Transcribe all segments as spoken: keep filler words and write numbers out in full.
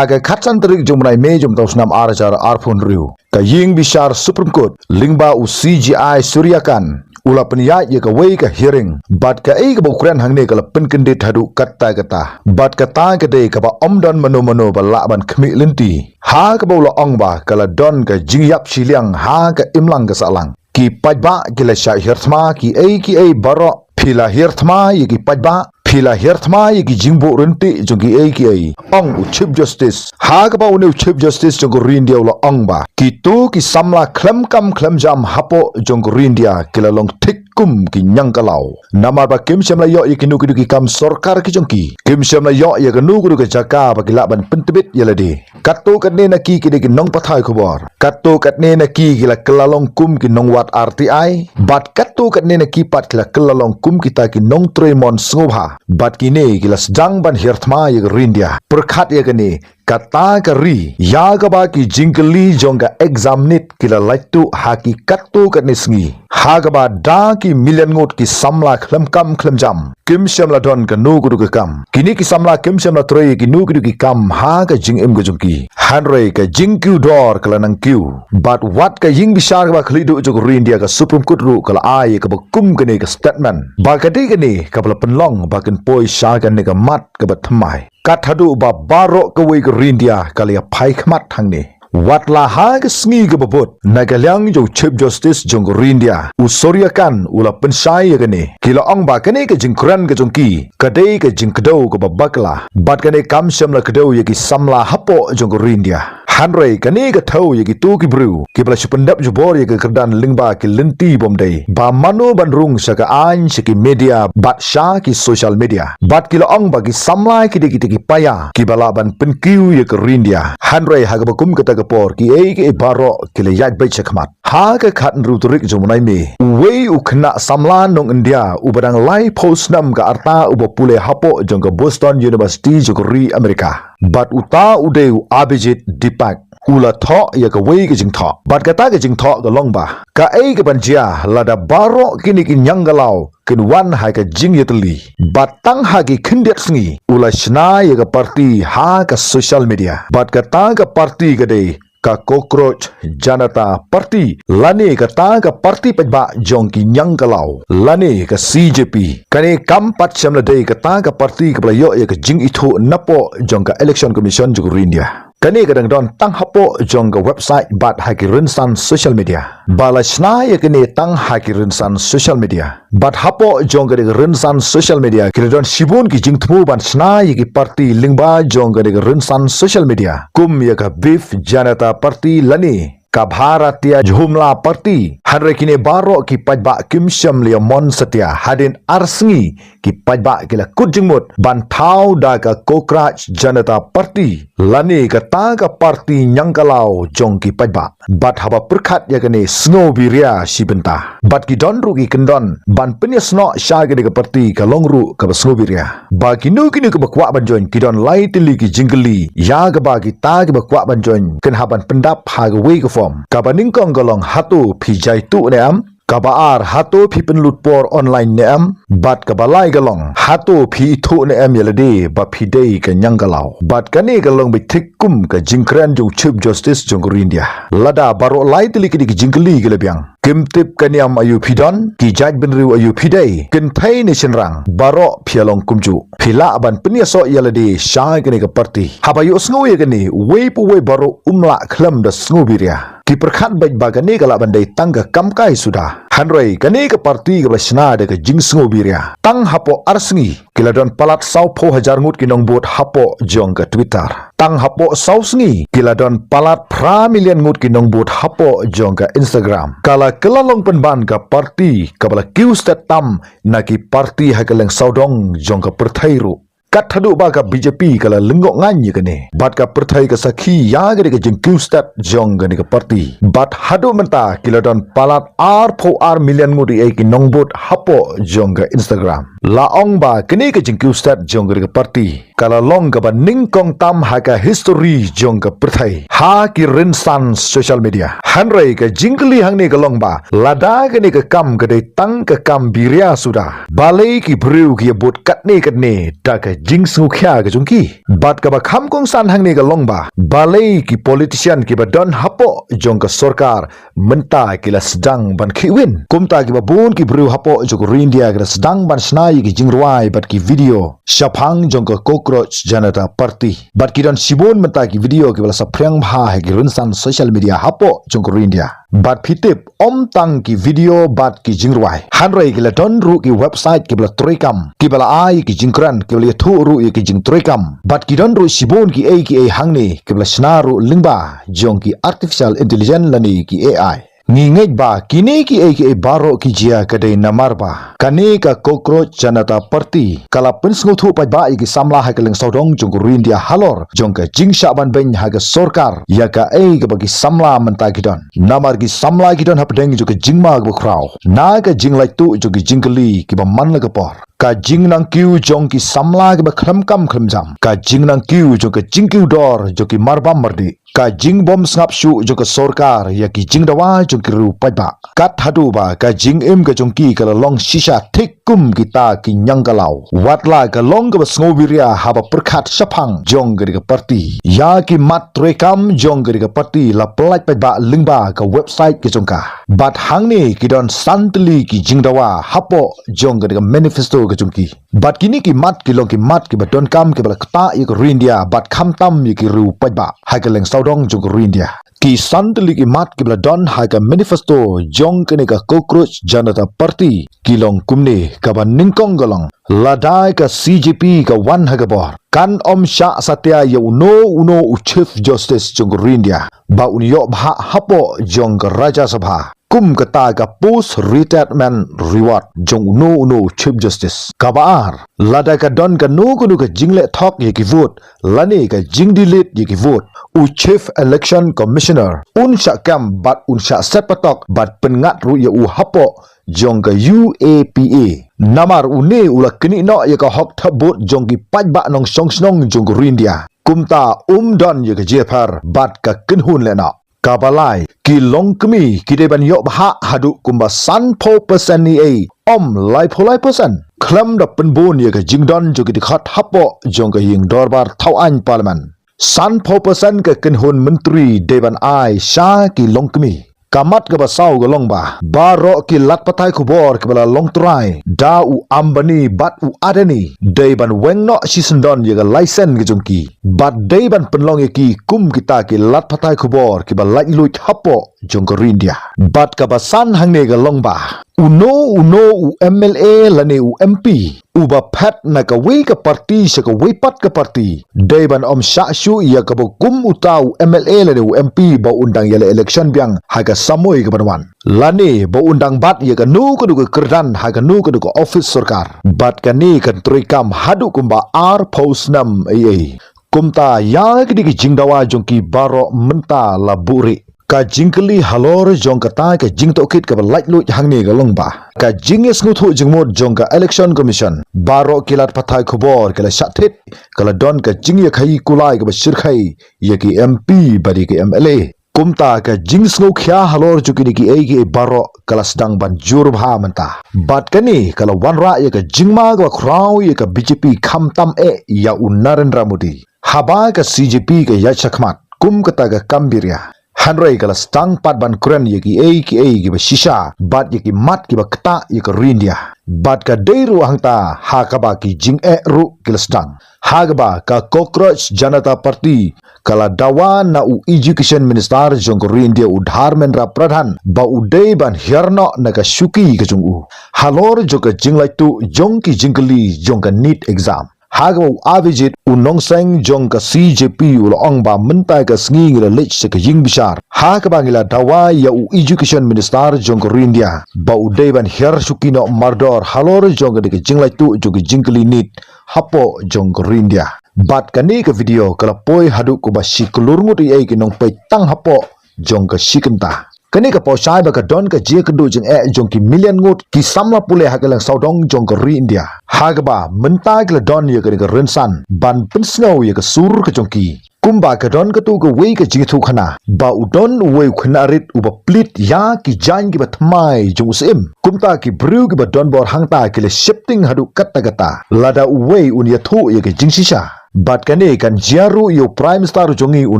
Ha ka khatsan tarik jong u bnai May jong u snem ar hajar arphew hynriew, ka ïing bishar Supreme Court lyngba u C J I Surya Kant u la pynïaid ïa kawei ka hearing bad kaei kaba u kren hangne ka la pynkyndit haduh katta katta. Bad kata ka dei kaba ym don mano mano ba lah ban khmih lynti, ha kaba u la ong ba ka la don ka jingïap shiliang ha ka imlang ka sahlang. Ki paidbah ki la shah hiar thma kiei kiei baroh. Phi la hiar thma ïa ki paidbah, phi la hiar thma ïa ki jingbuh ryntih jong kiei kiei, ong u Chief Justice. Ha kaba une u Chief Justice jong ka Ri India u la ong ba kito ki samla khlem kam khlem jam hapoh jong ka Ri India ki la long thik kum ki ñiangkalaw. Namar ba kim shym la ïoh ïa kino kino ki kam sorkar ki jong ki. Kim shym la ïoh ïa kano kano ka jaka ba ki lah ban pyntbit ïa lade. Katto katne na ki ki dei ki nongpathai khubor. Katto katne na ki ki la kylla long kum ki nongwad R T I. Bad katto katne na ki pat ki la kylla long kum kita ki nongtrei mon sngewbha. Bad kine ki la sdang ban hiar thma ïa ka Ri India. Pyrkhat ïa kane, kata ka ri ïa kaba ki jingkylli jong ka exam NEET ki la lait tuh ha ki katto katne sngi, ha kaba da ki million ngut ki samla khlem kam khlem jam kim shym la don kano kano ka kam. Kine ki samla kim shym la trei kino kino ki kam ha ka jingim ka jong ki. Hynrei ka jingkiew dor ka la nang kiew. Bad wat ka ïing bishar kaba khlieh duh jong ka Ri India, ka Supreme Court ruh ka la ai kaba kum kane ka statement ba ka dei kane kaba la pynlong ba kin poi sha kane ka mat kaba thymmai. Kat haduh ba baroh kawei ka Ri India ka la ïa phai khmat hangne. Wat la ha ka sngi kaba bud, na ka liang jong u Chief Justice jong ka Ri India, u Surya Kant u la pynshai ïa kane. Ki la ong ba kane ka jingkren ka jong ki ka dei ka jingkdew kaba bakla. Bad kane kam shym la kdew ïa ki samla hapoh jong ka Ri India. Hynrei kane ka thew ïa kito ki briew kiba la shu pyndep jubor ïa ka kyrdan lyngba ki lynti bym dei, ba mano ban rung sha ka aiñ, sha ki media bad sha ki social media. Bad ki la ong ba ki samla ki dei kita ki paia kiba lah ban pynkiew ïa ka Ri India. Hynrei ha kaba kum kata ka por kiei kiei baroh ki la ïaid beit sha khmat. Ha ka khathynriew tarik jong u bnai May, uwei u khynnah samla nong India uba dang laiphew snem ka rta uba pule hapoh jong ka Boston University jong ka ri America. Bad uta u dei u Abhijit Deepak. U la thoh ïa kawei ka jingthoh. Bad kata ka jingthoh ka long ba kaei kaban jia lada baroh kine ki ñiangkalaw kin wan ha ka jingïatylli. Bad tang ha ki khyndiat sngi u la shna ïa ka party ha ka social media. Bad kata ka party ka dei ka Cockroach Janata Party, lane kata ka party paidbah jong ki ñiangkalaw, lane ka C J P. Kane kam pat shym la dei kata ka party kaba la ïoh ïa ka jingithuh napoh jong ka Election Commission jong ka Ri India. Kane ka dang don tang hapoh jong ka website bad ha ki rynsan social media. Ba la shna ïa kane tang ha ki rynsan social media. Bad hapoh jong kane ka rynsan social media ki la don shibun ki jingthmu ban shna ïa ki party lyngba jong kane ka rynsan social media, kum ïa ka Biju Janata Party lane ka Bharatiya Jummo Party. Hynrei kine baroh ki paidbah kim shym la ïa mon satia hadien ar sngi ki paidbah ki la kut jingmut ban thaw da ka Cockroach Janata Party, lane kata ka party ñiangkalaw jong ki paidbah. Bad haba pyrkhat ïa kane, sngewbha ria shi bynta. Bad ki don ruh ki kyndon ban pynïasnoh sha kane ka party ka long ruh kaba sngewbha ria. Ba kino kino kiba kwah ban join ki don lai tylli ki jingkylli ïa kaba kita kiba kwah ban join kin hap ban pyndap ha kawei ka form. Kaba nyngkong ka long, hato phi jai tuh ne em? Kaba ar, hato phi pynlut por online ne em? Bad kaba lai ka long, hato phi ithuh ne em ïa lade ba phi dei ka ñiangkalaw? Bad kane ka long beit thik kum ka jingkren jong u Chief Justice jong ka Ri India. Lada baroh lai tylli kine ki jingkylli ki la biang, kim tip ka niam aïu phi don, ki jaitbynriew aïu phi dei, kynthei ne shynrang, baroh phi ïa long kumjuh. Phi lah ban pynïasoh ïa lade sha kane ka party. Haba ïohsngew ïa kane, uwei pa uwei baroh um lah khlem da sngewbha ria. Ki pyrkhat beit ba kane ka lah ban dei tang ka kam kai suda. Hynrei kane ka party kaba la shna da ka jingsngewbha ria, tang hapoh ar sngi ki la don palat sawphew hajar ngut ki nongbud hapoh jong ka Twitter. Tang hapoh saw sngi ki la don palat phra million ngut ki nongbud hapoh jong ka Instagram. Ka la kylla long pynban ka party kaba la kiew stet tam na ki party ha ka lyngsawdong jong ka pyrthei ruh. Kat haduh ba ka B J P ka la lyngngoh ngaiñ ïa kane. Bad ka pyrthei ka sakhi ïa kane ka jingkiew stet jong kane ka party. Bad haduh mynta ki la don palat arphew ar million ngut ïa ki nongbud hapoh jong ka Instagram. La ong ba kane ka jingkiew stet jong ka party ka la long kaba nyngkong tam ha ka history jong ka pyrthei ha ki rynsan social media. Hynrei ka jingkylli hangne ka long ba lada kane ka kam ka dei tang ka kam biria suda, balei ki briew ki ïa bud katne katne da ka jingsngewkhia ka jong ki? Bad kaba kham kongsan hangne ka long ba balei ki politician kiba don hapoh jong ka sorkar mynta ki la sdang ban khihwin, kumta kiba bun ki briew hapoh jong ka ri India ki la sdang ban shna ïa ki jingrwai bad ki video shaphang jong ka Cockroach Janata Party. Bad ki don shibun mynta ki video kiba la saphriang bha ha ki rynsan social media hapoh jong ka ri India. Bad phi tip, ym tang ki video bad ki jingrwai, hynrei ki la don ruh ki website kiba la treikam, kiba la ai ki jingkren, kiba la ïathuh ruh ïa ki jingtreikam. Bad ki don ruh shibun kiei kiei hangne kiba la shna ruh lyngba jong ki artificial intelligence lane ki A I. Ngi ngeit ba kine kiei kiei baroh ki jia ka dei namar ba kane ka Cockroach Janata Party ka la pynsngewthuh paidbah ïa ki samla ha ka lyngsawdong jong ka ri India halor jong ka jingshah ban beiñ ha ka sorkar ïa kaei kaba ki samla mynta ki don. Namar ki samla ki don hapdeng jong ka jingma kaba khraw na ka jinglait tuh jong ki jingkylli kiba man la ka por. Ka jingnang kiew jong ki samla kiba khlem kam khlem jam, ka jingnang kiew jong ka jingkiew dor jong ki marbam mardih, ka jingbym sngap shuh jong ka sorkar ïa ki jingdawa jong ki riew paidbah. Kat haduh ba ka jingim ka jong ki ka la long shisha thik kum kita ki ñiangkalaw. Watla ka long kaba sngewbiria haba pyrkhat shaphang jong kane ka party. Ïa ki mat treikam jong kane ka party la pyllait paidbah lyngba ka website ka jong ka. Bad hangne ki don san tylli ki jingdawa hapoh jong kane ka manifesto ka jong ki. Bad kine ki mat ki long ki mat kiba donkam kiba la ktah ïa ka ri India bad khamtam ïa ki riew paidbah ha ka lyngsawdong jong ka ri India. Ki san tylli ki mat kiba la don ha ka manifesto jong kane ka Cockroach Janata Party ki long kumne. Kaba nyngkong ka long, lada ka C J P ka wan ha ka bor, kan ym shah satia ïa uno uno u Chief Justice jong ka ri India ba un ïoh bhah hapoh jong ka Rajya Sabha kum kata ka post retirement reward jong uno uno u Chief Justice. Kaba ar, lada ka don kano kano ka jingleh thok ïa ki vote lane ka jingdelete ïa ki vote, u Chief Election Commissioner un shah kem bad un shah set patok bad pynngat ruh ïa u hapoh jong ka U A P A. Namar une u la knieh noh ïa ka hok thep vote jong ki paidbah nongshong shnong jong ka ri India. Kumta um don ïa ka jingïapher bad ka kynhun lehnoh. Kaba lai, ki longkmie ki dei ban ïoh bhah haduh kumba sanphew percent ïa ei, ym laiphew lai percent, khlem da pynbun ïa ka jingdon jong ki dkhot hapoh jong ka ïing dorbar thawaiñ Parliament. Sanphew percent ka kynhun myntri dei ban ai sha ki longkmie. Ka mat kaba saw ka long ba baroh ki lad pathai khubor kiba la long trai da u Ambani bad u Adani dei ban weng noh shisyndon ïa ka license ka jong ki bad dei ban pynlong ïa ki kum kita ki lad pathai khubor kiba laitluid hapoh jong ka ri India. Bad kaba san hangne ka long ba uno uno u M L A lane u M P uba phet na kawei ka party sha kawei pat ka party dei ban ym shah shuh ïa kaba kum uta u M L A lane u M P ba un dang ïaleh election biang ha ka samoi kaban wan, lane ba un dang bat ïa kano kano ka kyrdan ha kano kano ka office sorkar. Bad kane kan treikam haduh kumba arphew snem ei ei. Kumta ïa kine ki jingdawa jong ki baroh mynta la buhrieh. Ka jingkylli halor jong kata ka jingtohkit kaba laitluid hangne ka long ba ka jingïasngewthuh jingmut jong ka Election Commission, baroh ki lad pathai khubor ki la shah thied, ka la don ka jingïakhaii kulai kaba shyrkhei ïa ki M P bad ïa ki M L A. Kumta ka jingsngewkhia halor jong kine kiei kiei baroh ka la sdang ban jur bha mynta. Bad kane ka la wanrah ïa ka jingma kaba khraw ïa ka B J P khamtam eh ïa u Narendra Modi. Haba ka C J P ka ïaid shakhmat kum kata ka kam biria, hynrei ka la sdang pat ban kren ïa kiei kiei kiba shisha bad ïa ki mat kiba ktah ïa ka ri India. Bad ka dei ruh hangta ha kaba ki jingeh ruh ki la sdang, ha kaba ka Cockroach Janata Party ka la dawa na u Education Minister jong ka ri India u Dharmendra Pradhan ba u dei ban hiar noh na ka shuki ka jong u halor jong ka jinglaitluid jong ki jingkylli jong ka NEET exam. Ha kaba u Avijit, u nongseng jong ka C J P, u la ong ba mynta ka sngi ngi la leit sha ka ïing bishar, ha kaba ngi la dawa ïa u Education Minister jong ka ri India ba u dei ban hiar shuki noh mardor halor jong ka dei ka jinglaitluid jong ka jingkylli NEET hapoh jong ka ri India. Bad kane ka video ka la poi haduh kumba shi klur ngut ei ei ki nongpeit tang hapoh jong ka shi kynta. Kane ka paw shai ba ka don ka jingkynduh jingeh jong ki million ngut ki samla pule ha ka liang sawdong jong ka ri India, ha kaba mynta ki la don ïa kane ka rynsan ban pynsngew ïa ka sur ka jong ki. Kumba ka don katto kawei ka jingïathuhkhana ba u don uwei u khynnah rit uba plie ïa ki jaiñ kiba thymmai jong u Syiem. Kumta ki briew kiba don bor hangta ki la sheptieng haduh katta katta lada uwei un ïathuh ïa ka jingshisha. Bad kane kan jia ruh ïa u Prime Minister jong ngi u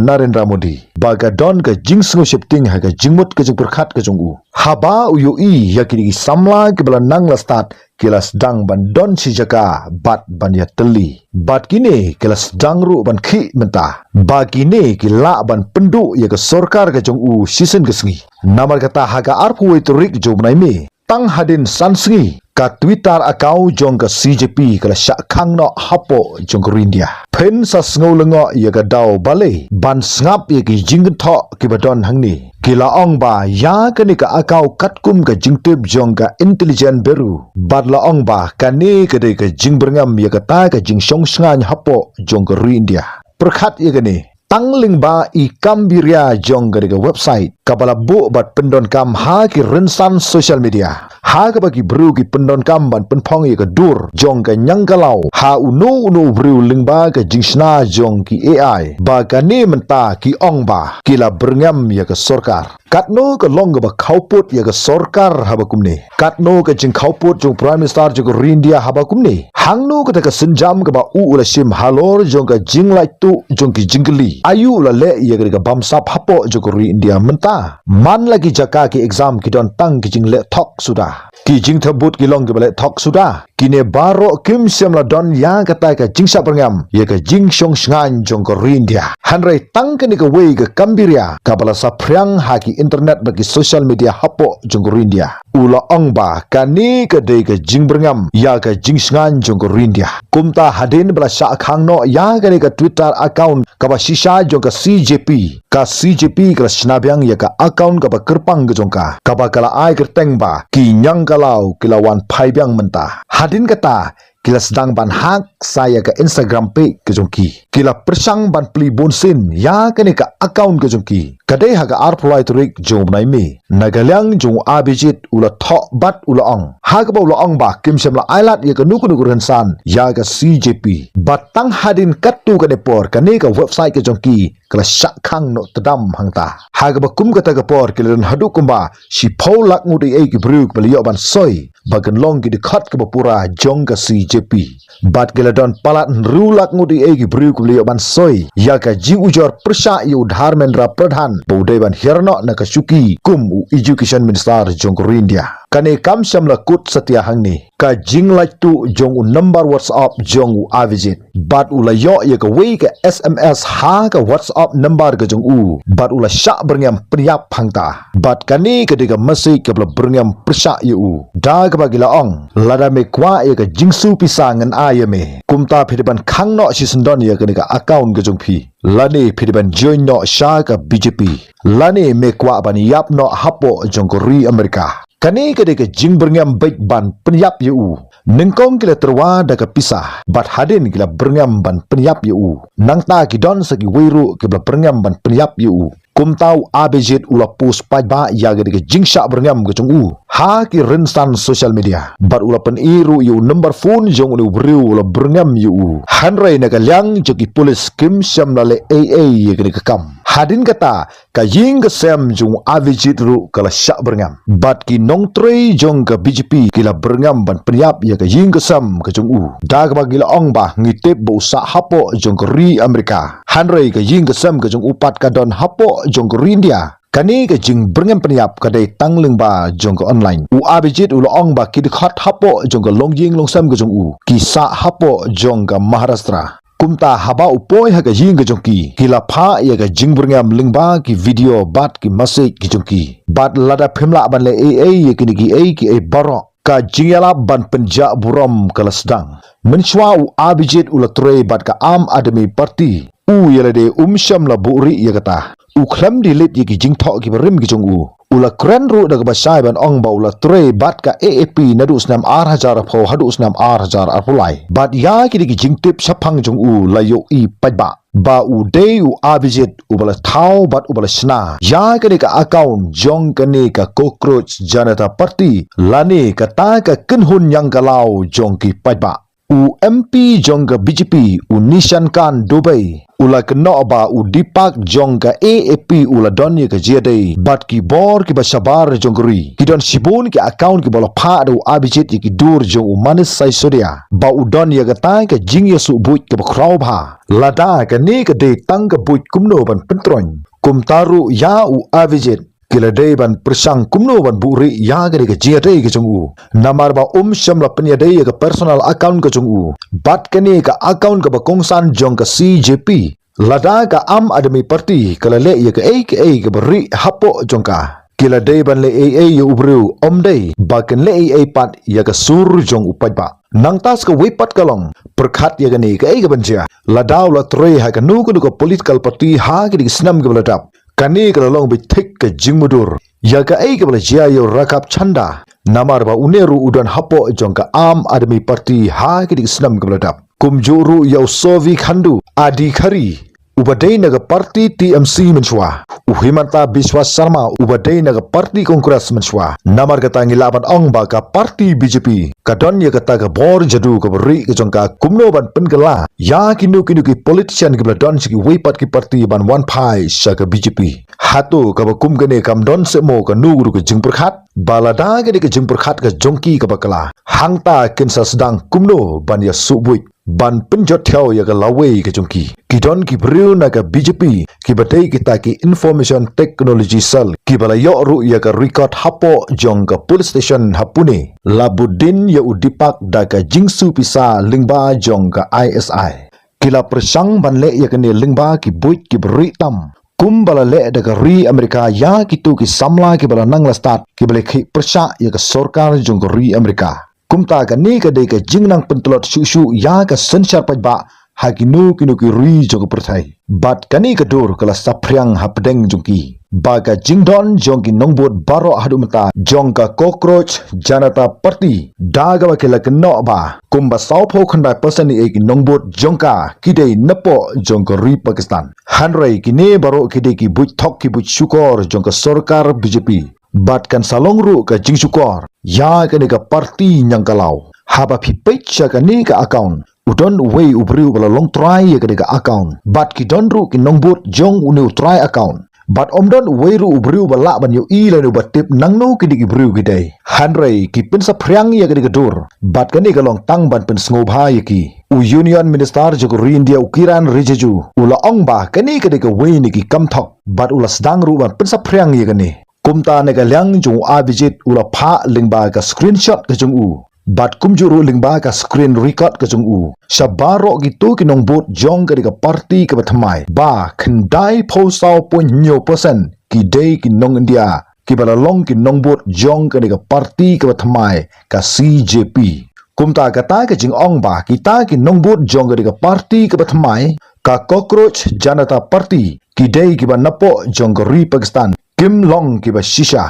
Narendra Modi ba ka don ka jingsngew sheptieng ha ka jingmut ka jingpyrkhat ka jong u. Haba u ïohi ïa kine ki samla kiba la nang la stad ki la sdang ban don shi jaka bad ban ïatylli. Bad kine ki la sdang ruh ban khih mynta ba kine ki lah ban pynduh ïa ka sorkar ka jong u shisien ka sngi. Namar kata ha ka arphew wei tarik jong u bnai May, tang hadien san sngi, ka Twitter account jong ka C J P ka la shah khang noh hapoh jong ka ri India. Phin sa sngew lyngngoh ïa ka daw balei ban sngap ïa ki jingkynthoh kiba don hangne. Ki la ong ba ïa kane ka account katkum ka jingtip jong ka intelligence bureau. Bad la ong ba kane ka dei ka jingbyrngem ïa kata ka jingshong shngaiñ hapoh jong ka ri India. Pyrkhat ïa kane, tang lyngba i Kambiria jong kane ka website kaba la buh bad pyndonkam ha ki rynsan social media, ha kaba ki briew ki pyndonkam ban pynphong ïa ka dur jong ka ñiangkalaw ha uno uno u briew lyngba ka jingshna jong ki A I, ba kane mynta ki ong ba ki la byrngem ïa ka sorkar. Katno ka long kaba khawpud ïa ka sorkar haba kumne? Katno ka jingkhawpud jong Prime Minister jong ka ri India haba kumne? Hangno kata ka sienjam kaba u u la shim halor jong ka jinglaittuh jong ki jingkylli? Aïu u la leh ïa kane ka bamsap hapoh jong ka ri India mynta? Man la ki jaka ki exam ki don tang ki jingleh thok suda, ki jingthep vote ki long kiba leh thok suda. Kine baroh kim shym la don ïa kata ka jingshah byrngem ïa ka jingshong shngaiñ jong ka ri India. Hynrei tang kane kawei ka Kambiria kaba la saphriang ha ki internet bad ki social media hapoh jong ka ri India, u la ong ba kane ka dei ka jingbyrngem ïa ka jingshngaiñ jong ka ri India. Kumta hadien ba la shah khang noh ïa kane ka Twitter account kaba shisha jong ka C J P, ka C J P ka la shna biang ïa ka account kaba kyrpang ka jong ka, kaba ka la ai kyrteng ba ki ñiangkalaw ki la wan phai biang mynta. Hadien kata ki la sdang ban hack sa ïa ka Instagram page ka jong ki. Ki la pyrshang ban plie bunsien ïa kane ka account ka jong ki. Ka dei ha ka arphew lai tarik jong u bnai May, na ka liang jong u Abhijit u la thoh bad u la ong, ha kaba u la ong ba kim shym la ailad ïa kano kano ka rynsan ïa ka C J P. Bad tang hadien katto katne por kane ka website ka jong ki ka la shah khang noh tdam hangta. Ha kaba kum kata ka por ki la don haduh kumba shiphew lak ngut eiei ki briew kiba la ïoh ban soi ba kin long ki dkhot kaba pura jong ka C J P. Bad ki la don palat hynriew lak ngut eiei ki briew kiba la ïoh ban soi ïa ka jingujor pyrshah ïa u Dharmendra Pradhan ba u dei ban hiar noh na ka shuki kum u Education Minister jong ka ri India. Kane kam shym la kut satia hangne, ka jinglaittuh jong u number WhatsApp jong u Abhijit. Bad u la ïoh ïa kawei ka S M S ha ka WhatsApp number ka jong u, bad u la shah byrngem pynïap hangta. Bad kane ka dei ka message kaba la byrngem pyrshah ïa u, da kaba ki la ong, lada me kwah ïa ka jingsu pisa ngan ai ïa me. Kumta phi dei ban khang noh shisyndon ïa kane ka account ka jong phi, lane phi dei ban join noh sha ka B J P, lane me kwah ban ïap noh hapoh jong ka ri Amerika. Kane ka dei ka jingbyrngem beit ban pynïap ïa u. Nyngkong ki la tyrwa da ka pisa, bad hadien ki la byrngem ban pynïap ïa u. Nangta ki don sa kiwei ruh kiba la byrngem ban pynïap ïa u. Kumta u Abhijit u la post paidbah ïa kane ka jingshah byrngem ka jong u ha ki rynsan social media, bad u la pyni ruh ïa u number phone jong une u briew u la byrngem ïa u. Hynrei na ka liang jong ki pulit kim shym la leh eiei ïa kane ka kam. Hadien kata, ka ïing ka sem jong u Abhijit ruh ka la shah byrngem. Bad ki nongtrei jong ka B J P ki la byrngem ban pynïap ïa ka ïing ka sem ka jong u, da kaba ki la ong ba ngi tip ba u sah hapoh jong ka ri Amerika. Hynrei ka ïing ka sem ka jong u pat ka don hapoh jong ka ri India. Kane ka jingbyrngem pynïap ka dei tang lyngba jong ka online. U Abhijit u la ong ba ki dkhot hapoh jong ka longïing longsem ka jong u ki sah hapoh jong ka Maharashtra. Kumta haba u poi ha ka ïing ka jong ki, ki la phah ïa ka jingbyrngem lyngba ki video bad ki message ki jong ki. Bad lada phim lah ban leh eiei ïa kine kiei kiei baroh, ka jingïalap ban pynjah burom ka la sdang. Mynshuwa u Abhijit u la trei bad ka Aam Aadmi Party. U ïa lade um shym la buhrieh ïa kata. U khlem delete ïa ki jingthoh kiba rim ki jong u. U la kren ruh da kaba shai ban ong ba u la trei bad ka A A P naduh snem ar hajar arphew haduh snem ar hajar arphew lai. Bad ïa kine ki jingtip shaphang jong u la ïohi paidbah. ba u dei u Abhijit uba la thaw bad uba la shna ïa kane ka account jong kane ka Cockroach Janata Party lane kata ka kynhun ñiangkalaw jong ki paidbah. U M P jong ka B J P, u Nishant Kant Dubey, u la kynnoh ba u Deepak jong ka A A P u la don ïa ka jingïadei bad ki bor kiba shabar jong ka ri. Ki don shibun ki account kiba la phah da u Abhijit ïa ki dur jong u Manish Sisodia ba u don ïa kata ka jingïasuk buit kaba khraw bha. Lada kane ka dei tang ka buit kumno ban pyntroiñ. Kumta ruh ïa u Abhijit ki la dei ban pyrshang kumno ban buhrieh ïa kane ka jingïadei ka jong u. Namar ba um shym la pynïadei ïa ka personal account ka jong u bad kane ka account kaba kongsan jong ka C J P. Lada ka Aam Aadmi Party ka la leh ïa kaei kaei kaba rieh hapoh jong ka, ki la dei ban leh ei ei ïa u briew, ym dei ba kin leh ei ei pat ïa ka sur jong u paidbah. Nangta sa kawei pat ka long, pyrkhat ïa kane kaei kaban jia. Lada u la trei ha kano kano ka political party ha kine ki snem kiba la dep, kane ka la long beit thik ka jingmudui ïa kaei kaba la jia ïa u Raghab Chadha. Namar ba une ruh u don hapoh jong ka Aam Aadmi Party ha kine ki snem kiba la dep. Kumjuh ruh ïa u Shobhi Khandu Adhikari uba dei na ka party T M C mynshuwa. U Himanta Biswa Sarma uba dei na ka party Congress mynshuwa. Namar kata ngi lah ban ong ba ka party B J P ka don ïa kata ka bor jadu kaba rieh ka jong ka kumno ban pynkylla ïa kino kino ki politician kiba la don sha kiwei pat ki party ban wan phai sha ka B J P. Hato kaba kum kane kam don seh mo kano ruh ka jingpyrkhat ba lada kane ka jingpyrkhat ka jong ki kaba kylla, hangta kin sa sdang kumno ban ïasuk buit ban pynjot thew ïa ka lawei ka jong ki. Ki don ki briew na ka B J P kiba dei kita ki Information Technology Cell kiba la ïoh ruh ïa ka record hapoh jong ka police station ha Pune, la bud dien ïa u Deepak da ka jingsiew pisa lyngba jong ka I S I. Ki la pyrshang ban leh ïa kane lyngba ki buit kiba rieh tam, kumba la leh da ka ri Amerika ïa kito ki samla kiba la nang la stad kiba la khih pyrshah ïa ka sorkar jong ka ri Amerika. Kumta kane ka dei ka jingnang pyntlot shuh shuh ïa ka synshar paidbah ha kino kino ki ri jong ka pyrthei. Bad kane ka dur ka la saphriang hapdeng jong ki ba ka jingdon jong ki nongbud baroh haduh mynta jong ka Cockroach Janata Party, da kaba ki la kynnoh ba kumba sawphew khyndai percent ïa ki nongbud jong ka ki dei napoh jong ka ri Pakistan. Hynrei kine baroh ki dei ki buit thok ki buit shukor jong ka sorkar B J P. Bad kan sa long ruh ka jingshukor ïa kane ka party ñiangkalaw haba phi peit sha kane ka account. U don uwei u briew ba la long trai ïa kane ka account bad ki don ruh ki nongbud jong une u trai account. Bad ym don uwei ruh u briew ba lah ban ïohi lane uba tip nangno kine ki briew ki dei. Hynrei ki pynsaphriang ïa kane ka dur bad kane ka long tang ban pynsngewbha ïa ki. U Union Minister jong ka ri India u Kiren Rijiju u la ong ba kane ka dei kawei na ki kam thok bad u la sdang ruh ban pynsaphriang ïa kane. Kumta na ka liang jong u Abhijit u la phah lyngba ka screenshot ka jong u bad kumjuh ruh lyngba ka screen record ka jong u sha baroh kito ki nongbud jong kane ka party kaba thymmai ba khyndaiphew saw point hynñiew percent ki dei ki nong India kiba la long ki nongbud jong kane ka party kaba thymmai ka C J P. Kumta kata ka jingong ba kita ki nongbud jong kane ka party kaba thymmai ka Cockroach Janata Party ki dei kiba napoh jong ka ri Pakistan kim long kiba shisha.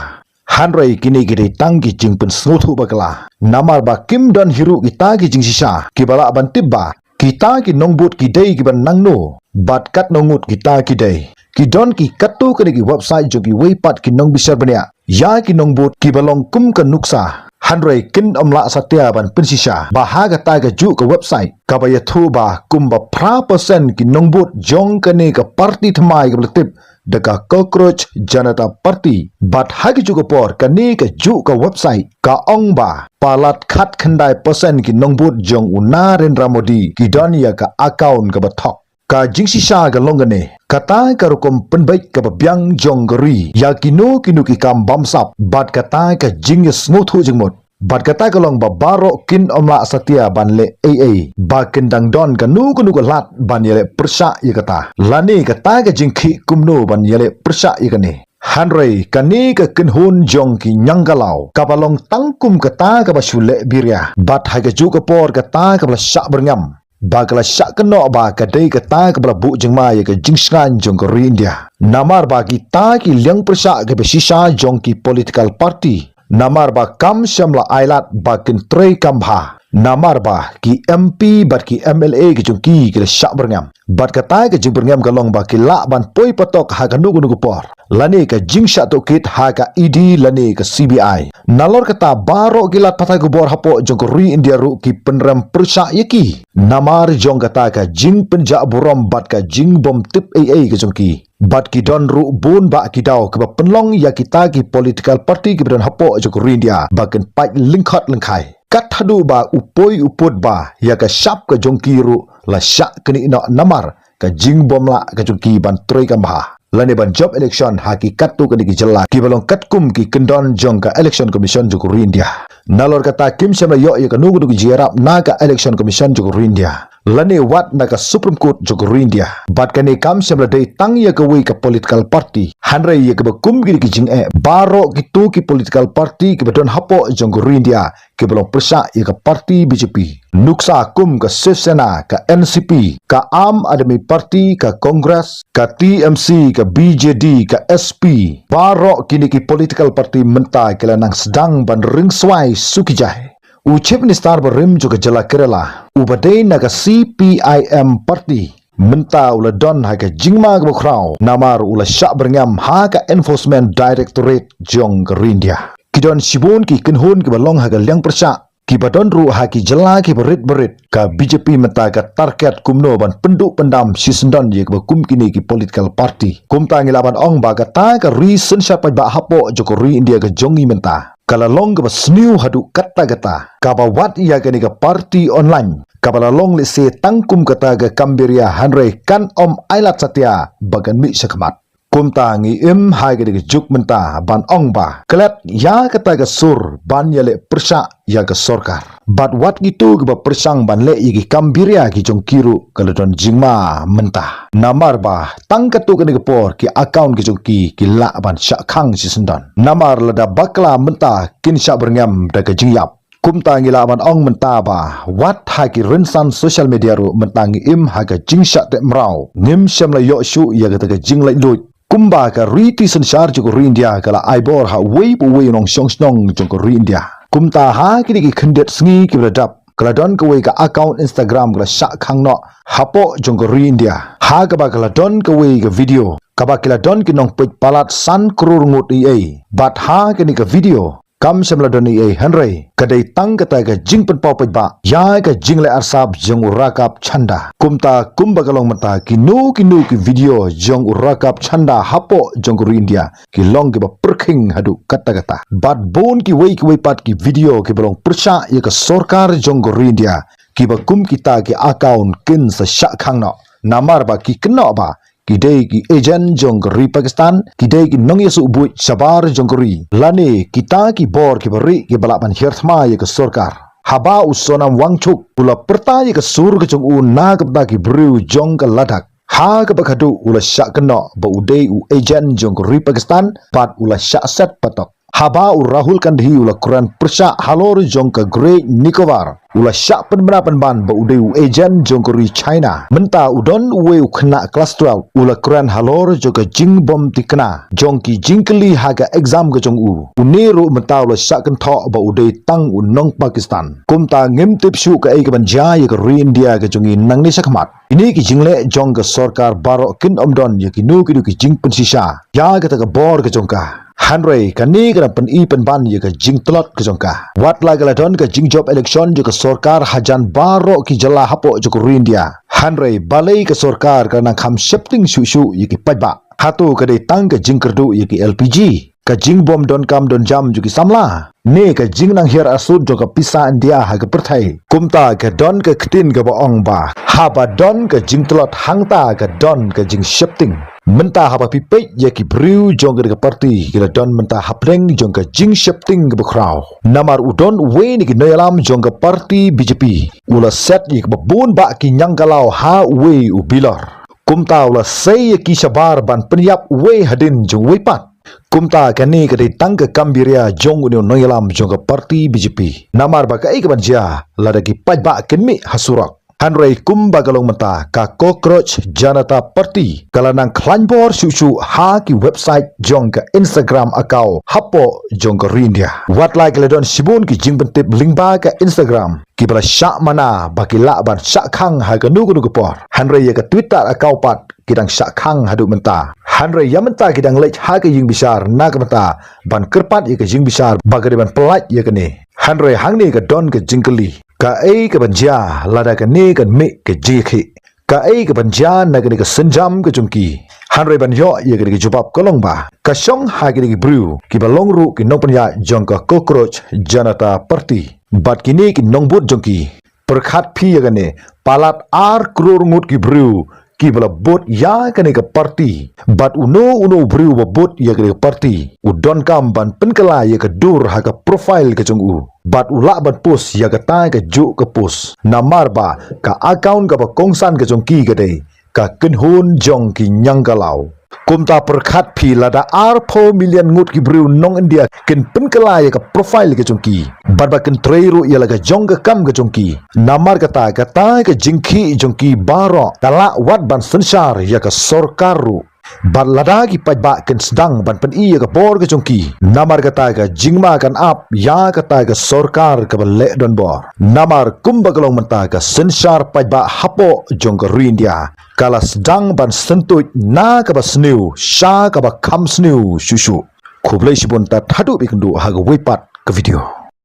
Hynrei kine ki dei tang ki jingpynsngewthuh bakla namar ba kim don hi ruh kita ki jingshisha kiba lah ban tip ba kita ki nongbud ki dei kiba nangno bad katno ngut kita ki dei. Ki don ki katto katne ki website jong kiwei pat ki nongbishar bniah ïa ki nongbud kiba long kum ka nuksa. Hynrei kin ym lah satia ban pynshisha ba ha kata kajuh ka website kaba ïathuh ba kumba phra percent ki nongbud jong kane ka party thymmai kaba la tip da ka Cockroach Janata Party. Bad ha kajuh ka por kane kajuh ka website ka ong ba palat khatkhyndai percent ki nongbud jong u Narendra Modi ki don ïa ka account kaba thok. Ka jingshisha ka long kane, kata ka rukom pynbeit kaba biang jong ka ri ïa kino kino ki kam bamsap bad kata ka jingïasngewthuh jingmut. Bad kata ka long ba baroh kin ym lah satia ban leh ei ei ba kin dang don kano kano ka lad ban ïaleh pyrshah ïa kata lane kata ka jingkhih kumno ban ïaleh pyrshah ïa kane. Hynrei kane ka kynhun jong ki ñiangkalaw kaba long tang kum kata kaba shu leh biria bad ha kajuh ka por kata kaba la shah byrngem ba ka la shah kynnoh ba ka dei kata kaba la buh jingma ïa ka jingshngaiñ jong ka ri India. Namar ba kita ki liang pyrshah kiba shisha jong ki political party namar ba kam shym la ailad ba kin trei kam bha. Namar ba ki M P bad ki M L A ki jong ki ki la shah byrngem. Bad kata ka jingbyrngem ka long ba ki lah ban poi patok ha kano kano ka por, lane ka jingshah tohkit ha ka E D lane ka C B I. Nalor kata baroh ki lad pathai khubor hapoh jong ka ri India ruh ki pynrem pyrshah ïa ki. Namar jong kata ka jingpynjah burom bad ka jingbym tip ei ei ka jong ki. Bad ki don ruh bun bah ki daw kiba pynlong ïa kita ki political party kiba don hapoh jong ka ri India ba kin pait lyngkhot lyngkhai. Kat haduh ba u poi u pud ba ïa ka shap ka jong ki ruh la shah knieh noh namar ka jingbym lah ka jong ki ban trei kam bha lane ban jop election ha ki katto katne ki jylla kiba long katkum ki kyndon jong ka Election Commission jong ka ri India. Nalor kata kim shym la ïoh ïa kano kano ka jingïarap na ka Election Commission jong ka ri India lane wat na ka Supreme Court jong ka ri India. Bad kane kam shym la dei tang ïa kawei ka political party, hynrei ïa kaba kum kine ki jingeh baroh kito ki political party kiba don hapoh jong ka ri India kiba long pyrshah ïa ka party B J P. Nuksa kum ka Shiv Sena, ka N C P, ka Aam Aadmi Party, ka Congress, ka T M C, ka B J D, ka S P. Baroh kine ki political party mynta ki la nang sdang ban ringswai shu ki jai. U Chief Minister barim jong ka jylla Kerala, uba dei na ka C P I M party, mynta u la don ha ka jingma kaba khraw namar u la shah byrngem ha ka Enforcement Directorate jong ka ri India. Ki don shibun ki kynhun kiba long ha ka liang pyrshah kiba don ruh ha ki jylla kiba rit ba rit. Ka B J P mynta ka target kumno ban pynduh pyndam shisyndon ïa kiba kum kine ki political party. Kumta ngi lah ban ong ba kata ka ri synshar paidbah hapoh jong ka ri India ka jong ngi mynta ka la long kaba sniew haduh katta katta, kaba wad ïa kane ka party online kaba la long lehse tang kum kata ka Gaambhirya, hynrei kan ym ailad satia ba kan mih shakhmat. Kumta ngi im ha kane ka juk mynta ban ong ba klet ïa kata ka sur ban ïaleh pyrshah ïa ka sorkar. Bad wat kito kiba pyrshang ban leh ïa ki Gaambhirya ki jong ki ruh ka la don jingma mynta. Namar ba tang katto katne ka por ki account ki jong ki ki lah ban shah khang shisyndon. Namar lada bakla mynta kin shah byrngem da ka jingïap. Kumta ngi lah ban ong mynta ba wat ha ki rynsan social media ruh mynta ngi im ha ka jingshah teh mraw. Ngim shym la ïoh shuh ïa kata ka jinglaitluid. Kumba ka riti synshar jong ka ri India ka la ai bor ha uwei pa uwei u nongshong shnong jong ka ri India. Kumta ha kine ki khyndiat sngi kiba la dap ka la don kawei ka account Instagram ka la shah khang noh hapoh jong ka ri India, ha kaba ka la don kawei ka video kaba ki la don ki nongpeit palat san klur ngut ei ei. Bad ha kane ka video kam shym la don ei ei, hynrei ka dei tang kata ka jingpynpaw paidbah ïa ka jingleh arsap jong u Rakab Chanda. Kumta kumba ka long mynta kino kino ki video jong u Rakab Chanda hapoh jong ka ri India ki long kiba pyrkhing haduh katta katta. Bad bun kiwei kiwei pat ki video kiba long pyrshah ïa ka sorkar jong ka ri India kiba kum kita ki account kin sa shah khang noh. Namar ba ki kynnoh ba ki dei ki agent jong ka ri Pakistan, ki dei ki nongïasuh buit shabar jong ka ri, lane kita ki bor kiba rieh kiba lah ban hiar thma ïa ka sorkar. Haba u Sonam Wangchuk u la pyrta ïa ka sur ka jong u na ka bynta ki briew jong ka Ladakh, ha kaba khadduh u la shah kynnoh ba u dei u agent jong ka ri Pakistan bad u la shah set patok. Haba u Rahul Gandhi u la kren pyrshah halor jong ka Great Nicobar, u la shah pynbna pynban ba u dei u agent jong ka ri China. Mynta u don uwei u khynnah klas twelve u la kren halor jong ka jingbym tikna jong ki jingkylli ha ka exam ka jong u. Une ruh mynta u la shah kynthoh ba u dei tang u nong Pakistan. Kumta ngim tip shuh kaei kaban jia ïa ka ri India ka jong ngi nangne shakhmat. Kine ki jingleh jong ka sorkar baroh kin ym don ïa kino kino ki jingpynshisha ïa kata ka bor ka jong ka. Hynrei kane ka dang pyni pynban ïa ka jingtlot ka jong ka. Wat la ka la don ka jingjop election jong ka sorkar hajan baroh ki jylla hapoh jong ka ri India, hynrei balei ka sorkar ka nang kham sheptieng shuh shuh ïa ki paidbah? Hato ka dei tang ka jingkyrduh ïa ki L P G, ka jingbym donkam donjam jong ki samla, ne ka jingnang hiar arsut jong ka pisa India ha ka pyrthei? Kumta ka don ka ktien kaba ong ba haba don ka jingtlot hangta ka don ka jingsheptieng. Mynta haba phi peit ïa ki briew jong ka party ki la don mynta hapdeng jong ka jingsheptieng kaba khraw. Namar u don uwei na ki nongïalam jong ka party B J P u la set ïa kaba bun bah ki ñiangkalaw ha uwei u bilor. Kumta u la sei ïa ki shabar ban pynïap uwei hadien jong uwei pat. Kumta kane ka dei tang ka kambiria jong une u nongïalam jong ka party B J P. Namar ba kaei kaban jia lada ki paidbah kin mih ha surok? Hynrei kumba ka long mynta, ka Cockroach Janata Party ka la nang khlaiñ bor shuh shuh ha ki website jong ka Instagram account hapoh jong ka ri India. Wat la ki la don shibun ki jingpyntip lyngba ka Instagram, kiba la shah mana ba ki lah ban shah khang ha kano kano ka por, hynrei ïa ka Twitter account pat ki dang shah khang haduh mynta. Hynrei ïa mynta ki dang leit ha ka ïingbishar na ka bynta ban kyrpad ïa ka ïingbishar ba ka dei ban pyllait ïa kane. Hynrei hangne ka don ka jingkylli, kaei kaban jia lada kane kan mih ka jingïakhih? Kaei kaban jia na kane ka sienjam ka jong ki? Hynrei ban ïoh ïa kane ka jubab ka long ba ka shong ha kine ki briew kiba long ruh ki nongpynïaid jong ka Cockroach Janata Party. Bad kine ki nongbud jong ki, pyrkhat phi ïa kane, palat ar klur ngut ki briew kiba la bud ïa kane ka party. Bad uno uno u briew ba bud ïa kane ka party u donkam ban pynkylla ïa ka dur ha ka profile ka jong u, bad u lah ban post ïa kata kajuh ka post. Namar ba ka account kaba kongsan ka jong ki ka dei ka Kynhun jong ki Ñiangkalaw. Kumta pyrkhat phi, lada arphew million ngut ki briew nong India kin pynkylla ïa ka profile ka jong ki, bad ba kin trei ruh ïa la ka jong ka kam ka jong ki. Namar kata, kata ka jingkhih jong ki baroh ka lah wat ban synshar ïa ka sorkar ruh. Bad lada ki paidbah kin sdang ban pyni ïa ka bor ka jong ki, namar kata ka jingma kan ap ïa kata ka sorkar kaba leh donbor. Namar kumba ka long mynta, ka synshar paidbah hapoh jong ka ri India ka la sdang ban syntuid na kaba sniew sha kaba kham sniew shuh shuh. Khublei shibun, tad haduh ba ïakynduh ha kawei pat ka video.